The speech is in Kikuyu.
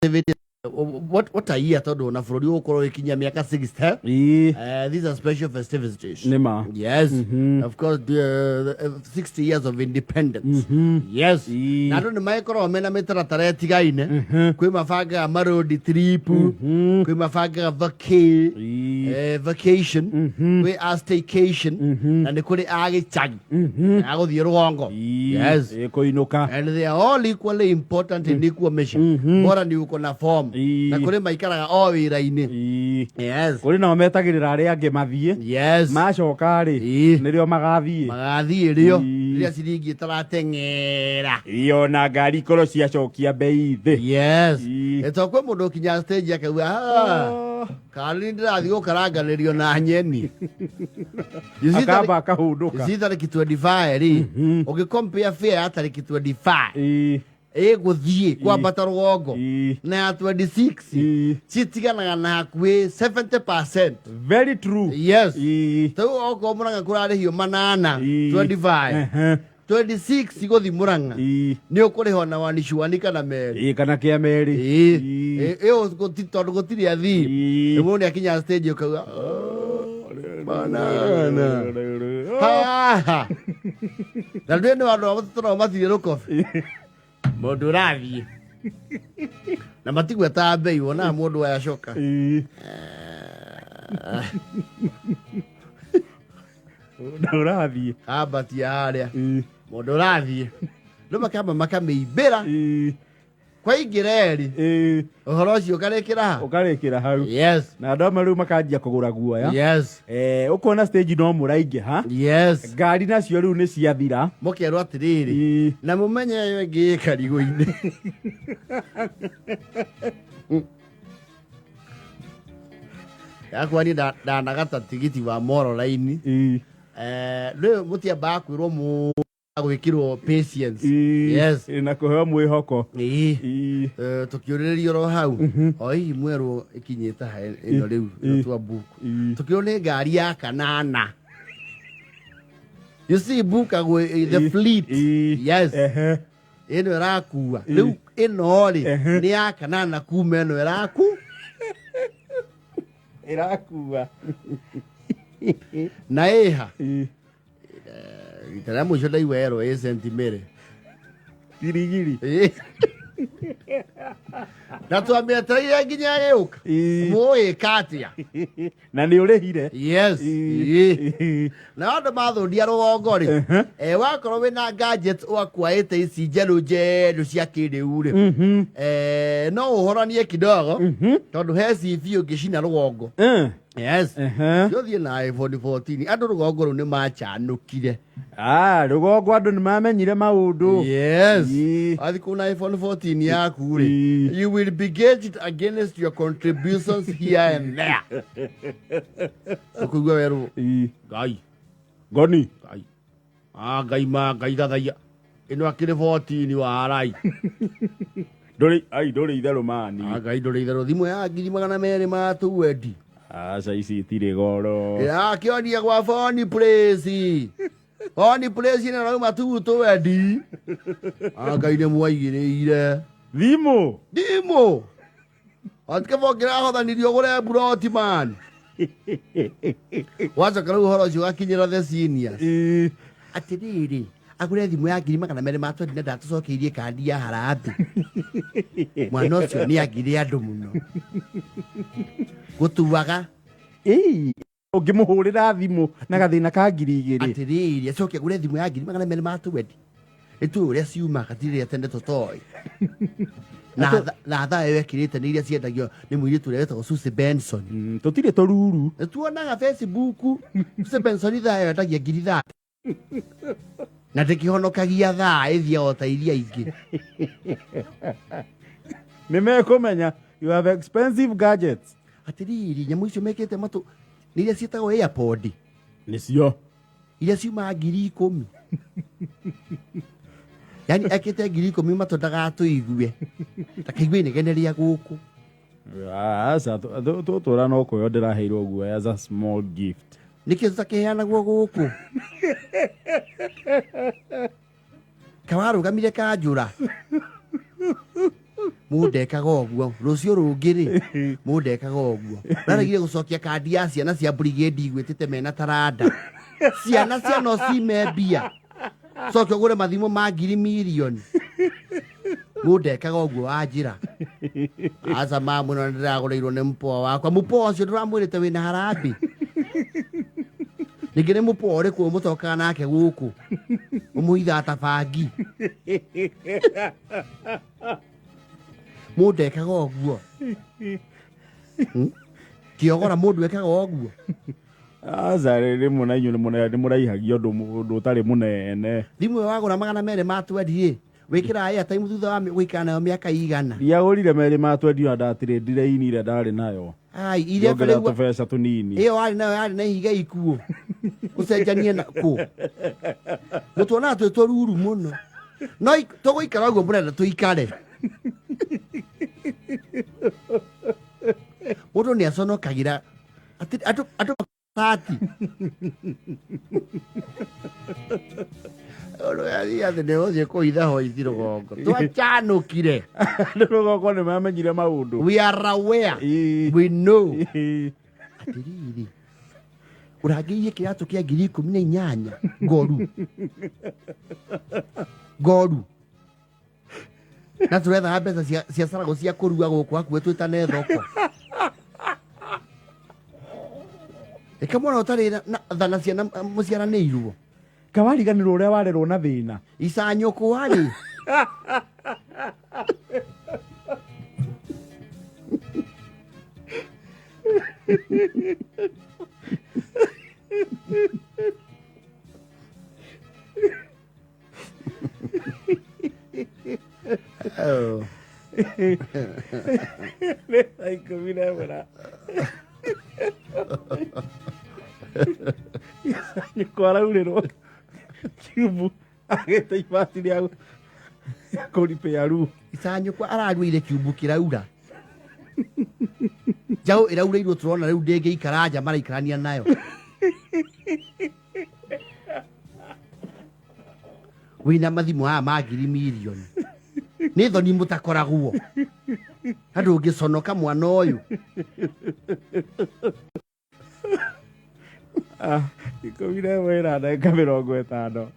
What a year, tondũ ona bũrũri ũgũkorwo ũgĩkinyia mĩaka 60. These are special festivities. Nĩ ma. Yes. Of course, the 60 years of independence. Yes. Na andũ nĩ magĩkoragwo mena mĩtaratara ĩtigaine. Kwĩ mabangaga marodi trip, kwĩ mabangaga vacation, kwĩ a staycation, na nĩ kũrĩ a gĩcagi, a gũthiĩ rũgongo. Yes. Kũinũka. And they are all equally important in equal measure. Bora ni uko na form. Na kũrĩ maikaraga o wĩra-inĩ. Yes. Kũrĩ nao metagĩrĩra arĩa angĩ mathiĩ. Macoka rĩ, nĩrĩo magathiĩ. Magathiĩ rĩo rĩrĩa ciringi ĩtarateng'era. Ona ngari ikorwo ciacokia mbei thĩ. Yes. To kwĩ mũndũ ũkinya stage akauga, "Ah, kana nĩ ndĩrathiĩ gũkaranganĩrio na nyeni." You see Akamba akahũndũka. You see tarĩki 25 rĩ, ũngĩ compare fare ya tarĩki 25 ĩgũthiĩ kwambata rũgongo na ya 26 citiganaga na hakuhĩ 70%. Very true. Yes. Rĩu okorwo Mũrang'a kũrarĩhio manana 25, 26 gũthiĩ Mũrang'a nĩ ũkũrĩhwo na wanicuani kana merĩ. Ĩĩ, kana kĩa merĩ. Ĩĩ. Ĩyo tondũ gũtirĩ athii. Mũndũ nĩ akinya stage ũkauga, "Oh, manana haha." Na ndũĩ nĩ andũ tũrao matirĩ rũkobi mũndũ ũrathiĩ na matigwetaga mbei, wonaga mũndũ aya acoka. Na ũrathiĩ. Ambatia harĩa mũndũ ũrathiĩ rĩu makamba makamĩimbĩra kwaingĩra eri ũhoro ũcio ũkarĩkĩra ha? Ũkarĩkĩra hau. Yes. Na andũ amwe rĩu makanjia kũgũra guoya. Yes. Ũkona stage no mũraingĩha. Yes. Ngari nacio rĩu nĩ ciathira. Mũkerwo atĩrĩrĩ, na mũmenye ĩyo ĩngĩ ĩ karigũ-inĩ. Yakwa niĩ ndanagata tigiti wa moro raini. Rĩu mũtiambaga kwĩrwo mũ gwĩkĩrwo patience. Yes. Na kũheo mwĩhoko. Tũkĩũrĩrĩria oro hau o hihi mwerwo ĩkinyĩte ha ĩno rĩu ĩno twa book, tũkĩrwo nĩ ngari ya kanana. You see, bookagwo the fleet. Yes. Ĩno ĩrakua rĩu ĩno rĩ nĩ ya kanana kuma ĩno ĩraku Ĩrakua. Na ĩha rita rĩa mũico ndaigua erwo ĩ St Mary. Girigiri. Na twamĩetereire nginya ĩgĩũka, mũĩka atĩa? Na nĩ ũrĩhire. Yes. Na andũ mathũndia rũgongo rĩ, wakorwo wĩna gadgets ũakwaĩte ici njerũ njerũ cia kĩrĩu rĩ, no ũhoranie kidogo tondũ he CV ũngĩcina rũgongo. Yes. Ũthiĩ na iPhone 14, andũ rũgongo rũu nĩ machanũkire. Ah, rũgongo andũ nĩ mamenyire maũndũ. Yes. Wathiĩ kũu na iPhone 14 yaku rĩ, you will be gauged against your contributions here and there. Ũkũigua werũ Ngai. Ngoni. Ngai. Ah, Ngai ma Ngai gathaia. Ĩno akĩrĩ 14 wa arai. Ndũrĩ ai ndũrĩ itherũ mani. Ah, Ngai ndũrĩ itherũ, thimũ ya 200,000 ma twendi. Aca, ici itirĩ goro. Akĩonia gwa phone place. Phone place nĩ rauma tu twendi. Ah, Ngai nĩ mwaigĩrĩire. Thimũ. Thimũ. Atikabo ngĩrahothanirio ũgũre mburoti man. Wacoka rĩu ũhoro ũcio ũgakinyĩra the seniors. Atĩrĩrĩ, agũre thimũ ya 200,000 ma twendi na ndatũcokeirie kandi ya harambee. Mwana ũcio nĩ agire andũ mũno. Gũtuaga. Ũngĩmũhũrĩra thimũ na gathĩna ka 2000. Atĩrĩrĩ, acoke agũre thimũ ya 200,000 ma twendi. Nĩtũĩ ũrĩa ciumaga, ti rĩrĩa tene tũtoĩ. Na thaa ĩyo ekĩrĩte nĩ iria ciendagio nĩ mũirĩtu ũrĩa wetagwo Susie Benson. Tũtirĩ tũruru. Nĩtuonaga Facebook, Susie Benson thaa ĩyo endagia 30,000. Na ndĩkĩhonokagia thaa, ĩthiaga o ta iria ingĩ. Nĩ mekũmenya you have expensive gadgets. Atĩrĩrĩ, nyamũ icio mekĩte matũ nĩ iria ciĩtagwo AirPod. Nĩcio. Iria ciumaga 10,000. Yani ekĩte 10,000 matũ ndagatũigue. Ndakaigue inegene rĩa gũkũ. Aca, tũtũra no kũheo ndĩraheirwo guoya as a small gift. Nĩkĩ tũtakĩheanagwo gũkũ? Kawarũgamire kanjũra. Mũndũ ekaga ũguo rũciũ rũngĩ rĩ, mũndũ ekaga ũguo. Ũraregire gũcokia kandi ya ciana cia brigade igwĩtĩte mena taranda. Ciana cia no cime mbia. Coke ũgũre mathimũ ma ngiri mirioni. Mũndũ ekaga ũguo wa njĩra. Aca ma mũno nĩndĩragũrĩirwo nĩ mũpoa wakwa. Mũpoa ũcio ndũramwĩrĩte wĩna harambĩ. Ningĩ nĩ mũpoa ũrĩkũ mũtokaga nake gũkũ? Ũmũhithaga ta bangi. Mũndũ ekaga ũguo. Kĩogora mũndũ ekaga ũguo. Aca rĩmwe na inyuĩ nĩ mũraihagia ũndũ ũndũ ũtarĩ mũnene. Thimũ ĩyo wagũra 220 rĩ, wĩkĩraga airtime thutha wa gũikara nayo mĩaka igana. Ndiagũrire merĩ ma twendi ona ndatirĩ ndireini ĩrĩa ndarĩ nayo. Ai, iria Ndiongerera rĩu tũbeca tũnini. Ĩyo warĩ nayo yarĩ na ihiga ikuũ. Ũcenjanie na kũ. Mũtuonaga twĩ tũruru mũno. No tũgũikara ũguo mũrenda tũikare. Mũndũ nĩ aconokagĩra atĩ andũ tati. Atĩ nĩ ũthiĩ kũhitha hoithi rũgongo. Twacanũkire. Andũ rũgongo nĩ mamenyire maũndũ. We are aware. We know. Atĩrĩrĩ, ũrangĩirie kĩratũ kĩa 18,000 ngoru. Ngoru. Na tũrethaga mbeca cia caragũ cia kũrua gũkũ hakuhĩ twĩtane thoko. Ĩka mwana ũtarĩ na tha na ciana mũciaranĩirwo. Kawariganĩrwo ũrĩa warerwo na thĩna. Icanyũkwa rĩ. Oh. Nĩ thaa 11 na nyũkwa araurĩrwo kiumbu agĩte ibati rĩa kũripĩa ru. Icanyũkwa araruire kiumbu kĩraura. Njaũ ĩraurĩirwo tũrona rĩu ndĩngĩikara nja maraikarania nayo. Wĩna mathimũ aya ma ngiri mirioni. Nĩ thoni mũtakoragwo. Na ndũngĩconoka mwana ũyũ. 11 ĩna ndagĩka 50.